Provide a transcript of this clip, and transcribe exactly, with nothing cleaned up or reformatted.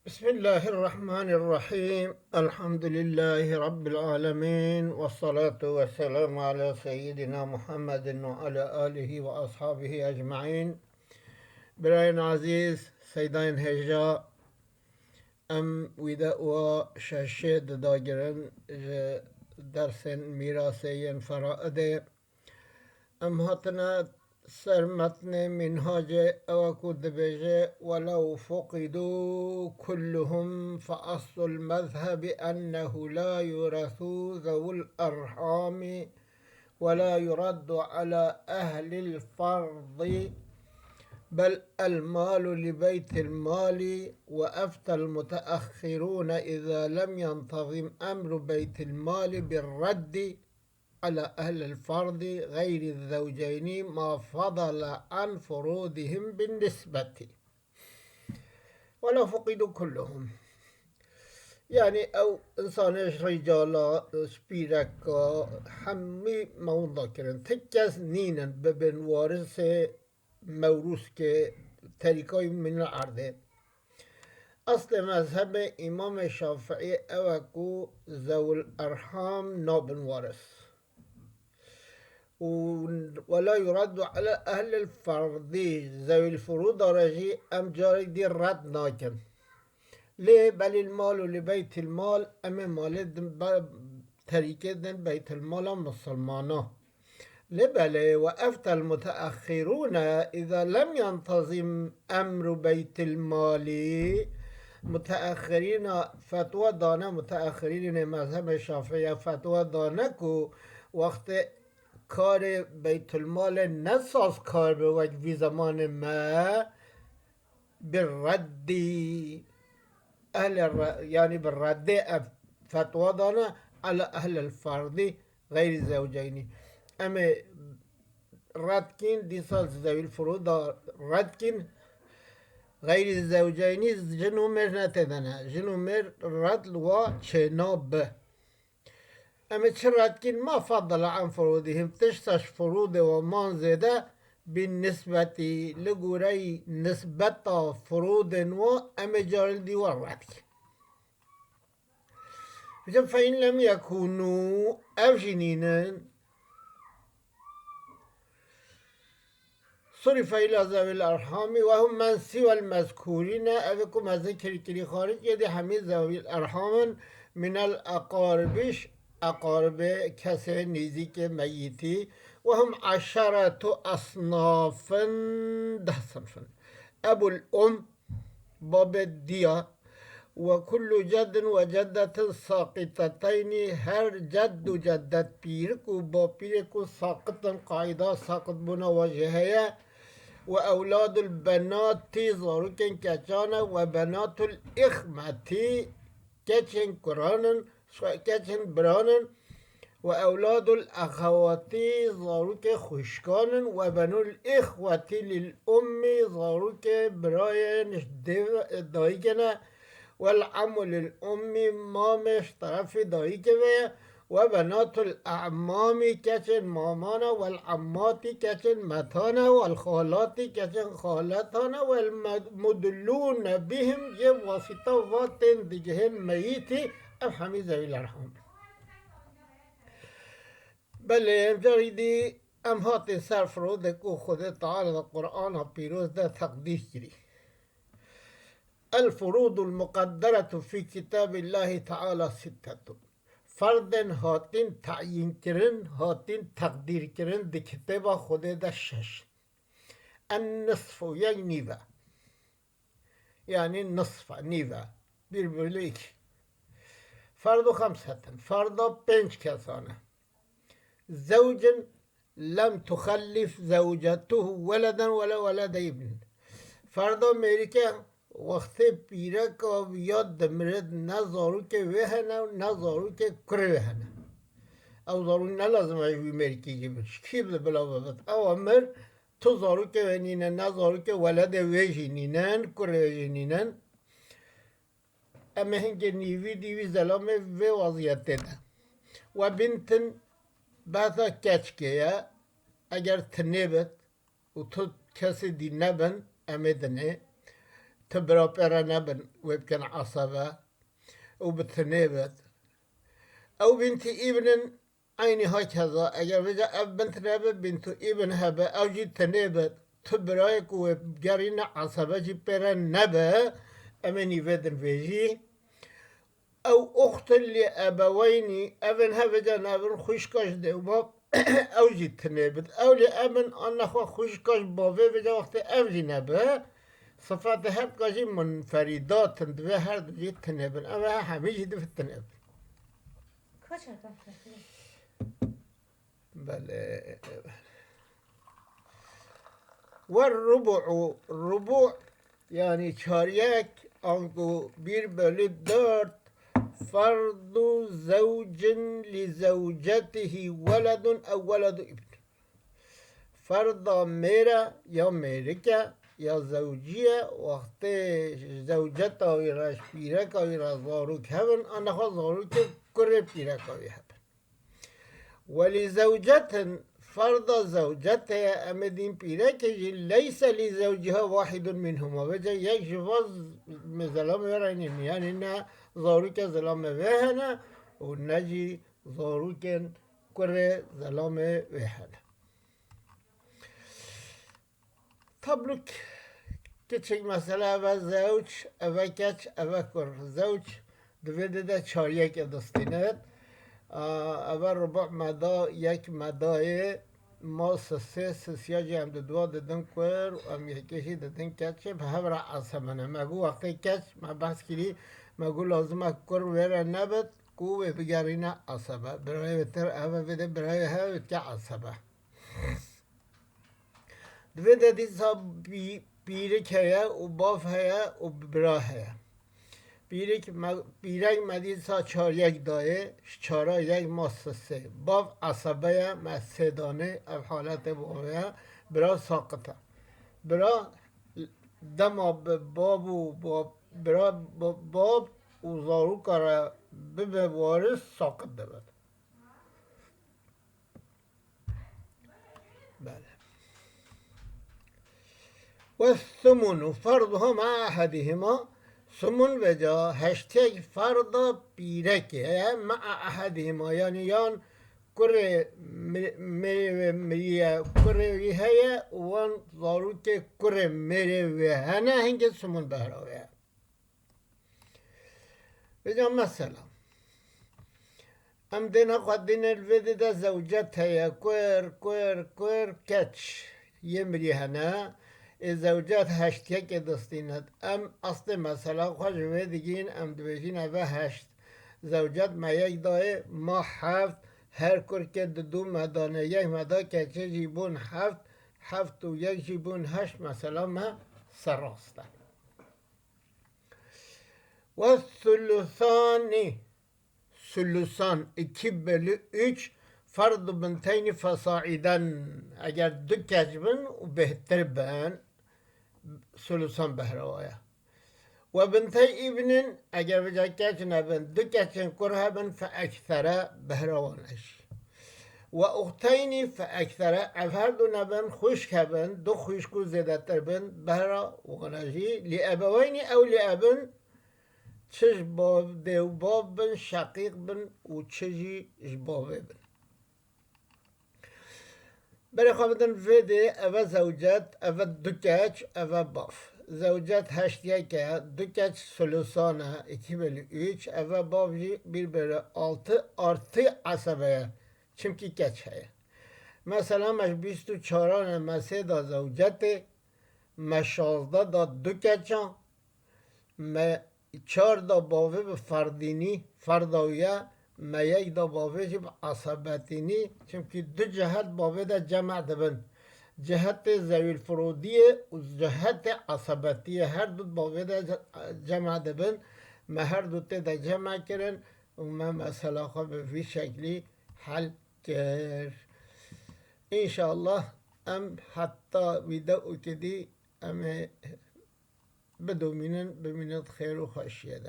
بسم الله الرحمن الرحيم. الحمد لله رب العالمين. والصلاة والسلام على سيدنا محمد وعلى آله وأصحابه أجمعين. Birayên ezîz, seydayên hêja, em wî de û şeşê didagirin ji dersên mîrasê yên feraidê. Em hatine ser metnê Mînhacê, ew e ku dibêje: "ولو فقدوا كلهم فأصل المذهب أنه لا يورث ذو الأرحام ولا يرد على أهل الفرض، بل المال لبيت المال، وأفتى المتأخرون إذا لم ينتظم أمر بيت المال بالرد على أهل الفرض غير الزوجين ما فضل عن فروضهم بالنسبة، ولو فقدوا كلهم." Yani ew insanê ji rîcala, ji pîreka, hemî mewda kirin. Ti kes nînin bibin warisê mewrûskê terîkayî min erdê. Eslê mezhebê Îmamê Şafiî ew e ku zewil erham nabin waris. Û ولا يرد على أهل الفرض, zewil furûda re jî em carek dî red nakin. Lê بل المال لبيت المال, em ê malê din be-, terîkê din beytilmala misilmana. Lê belê, وأفتى المتأخرون إذا لم ينتظم أمر بيت المال. Muteexirîna fetwa dane, muteexirînê mezhebê Şafiî fetwa dane ku wextê karê beytulmalê ne sazkar be wek vî zemanê me, bi reddî ehlê re-, yanî bi reddê ev fetwa dane, ala ehlil ferdî xeyrî zewceynî. Em ê red kîn, dîsa zewîl furûda red kîn. Xeyrî zewceynî jin û mêr ne tê de ne. Jin û mêr red li wa çênabe. Em ê çi red kîn? Ma fedela an furûdihim, tişta ji furûdê we man zêde, bin nisbetî, li goreyî nisbeta furûdên we, em ê caril dî we red kîn. Vêca fe in lem yekûnû, ev jî nînin. Surife ila zewil erhamî ve hum men siwel mezkûrîne, ev ê ku me zikir kirî xaric yê dî hemî zewil erham in, minel eqaribiş, eqaribê kesê nêzîkê meyîtî, ve hum eşeretu esnafin, deh sinf in. Ebul um, babê diya, ve kullu ceddin ve ceddetin saqiteteynî, her cedd û ceddet, pîrik û bapîrê ku saqit in, qaîda saqitbûna we jî heye, ve ewladul benatî, zarokên keçan e, ve benatul îxmetî, keçên kuran in, keçên biran in, ve ewladul exewatî, zarokê xwişkan in, ve benul îxwetî lil ummî, zarokê birayên ji dê-, dayikê ne, vel emu lil ummî, mamê ji terefê dayikê ve ye, ve benatul emamî, keçên maman e, vel emmatî, keçên metan e, vel xalatî, keçên xaletan e, vel med-, mudlûne bihim, yê wasîta va tên digihên meyîtî, ev hemî zewîl erham. Belê, em carî dî em hatin ser furûdê ku Xwedê Teala di Qur'ana pîroz de teqdîr kirî. El furûdul muqedderetu fî kitâbîllahî teala sittetun. Ferdên hatin teyînkirin, hatin teqdîrkirin di kitêba Xwedê de şeş. En nisfu, yek nîv e. Yanî nisf e, nîv e. Bir bölü iki. Ferdu xemsetin. Ferda pênc kesan e. Zewcin lem tuxellif zewcetuhu weleden wele welede ibnin. Ferda mêrike wextê pîreka ya dimire ne zarokê wê hene û ne zarokê kurê wê hene. Ew zarok ne lazim e ji wî mêrikî jî bin. Ji kî bi bila bibit? Ew e mir, tu zarokê wê nîne, ne zarokê weledê wê jî nînin, kurê wê jî nînin. Em ê hingê nîvî dî wî zelamê vê weziyetê de. We bintin behsa keçkê ye, eger tinê bit û tu kesê dî nebin, em ê dinê. tu bira pê re nebin, wê bikin esebe û bi tinê bit. Ew bîntî îbnin eynî hakeza, eger vêca ev bint nebe, bîntu îbn hebe, ew jî tinê bit, tu birayê ku wê gerîne esebe jî pê re nebe, em ê nîvêdin vê jî. Ew uxtun li ebeweynî, evên hevêca nebin xwişka ji dê û bav, ew jî tinê bit. Ew lê ebin, an nexwe xwişka ji bavê vêca wextê ev jî nebe. Sifetê her duka jî munferîdat in, divê her du jî tinê bin. Ev e hemî jî divê tinê bin. Kaç adam? Belê. Ve rubu'u, rubu' yani çaryek, anku bir bölü dört, fardu zewcin li zewcetihi weledun ew weledu ibn. Ferda mêre ya mêrike ya zewciye, wextê zewceta wî re, pîreka wî re zarok hebin, anexwe zarokê kurê pîreka wî hebin. Welî zewcetin, ferda zewcetê ye, em ê dîn pîrekê jî, leyse lî zewciha wahidun minhuma. Vêca yek ji va z-, me zelamê wê re nîn. Yanî ne zarokê zelamê wê hene û ne jî zarokên kurê zelamê wê hene. Tabluk kiçik mesele, eve zewc, eve keç, eve kur. Zewc di vê dê de çar yekê distîne. A, eve rubu meda, yek medayê ma sisê, sisiya jî em di dua didin kur û em yekê jî didin keçê, bi hev re esebine. Me got wextê keç, me behs kirî, me got lazim e kur wê re nebit, ku wê bigerîne esebe. Birayê wê tir eve vê dê birayê hev dike esebe. Di vê de dîsa pî-, pîrik heye û bav heye û bira heye. Pîrik me, pîrek me dîsa çar yek dayê, ji çara yek ma sisê. Bav esebe ye, me sê danê, ev haletê bavê ye, bira saqit e. Bira dema bi bav û ba-, bira ba-, bav û zaroka re bibe waris, saqit dibe. Belê. Ve sumunu ferduha ma ehedihima, sumun vêca heştiyek ferda pîrekê heye, ma ehedihima, yanî yan kurê mi-, mêrê wê miriye, kurê wî heye û wan zarokê kurê mêrê wê hene, hingê sumun behra wê ye. Vêca mesela, em dê nexwe dîne li vê dê de zewcet heye, kur, kur, kur, keç yê mirî hene. Ê zewcet heşt yekê distîne. Em aslê mesela xwe ji vê digîn, em dibêjin eve heşt. Zewcet me yek dayê, ma heft, her kurkê di du me dane, yek me da, keçê jî bûn heft, heft û yek jî bûn heşt, mesela me ser rast e. Ve sulusani, sulusan, iki bölü üç, ferdu binteyni fesaiden, eger du keç bin û bêhtir bin, sulusan behrewa ye. Ve bintey îbnin, eger vêca keç nebin, du keçên kur hebin, fe eksere, behrewan e jî. Ve uxteynî fe eksere, ev her du nebin, xwişk hebin, du xwişk û zêdetir bin, behra wan e jî. Lî ebeweynî ew lî ebin, çi ji bav, dê û bav bin, şeqîq bin û çi jî ji bavê bin. Berê xwe bidin vê dê, eve zewcet, eve du keç, eve bav. Zewcet heşt yek e, du keç sulusan e, iki bölü üç, eve bav jî bir bölü altı artı esebe ye. Çimkî keç heye. Mesela me ji bîst û çaran e, me sê da zewcetê, me şazdeh da du keça, me çar da bavê bi ferdînî, ferda wî ye, me yek da bavê jî bi esebetînî, çimkî du cihet bavê de cem dibin. Cihetê zewîl firodiyê û cihetê esebetiyê, her du bavê de ce-, cem dibin. Me her du tê de cem kirin û me mesela xwe bi vî şeklî hel kir. Înşallah em heta vîdeoyekê dî em ê bidomînin, bimînin xêr û xweşiyê de.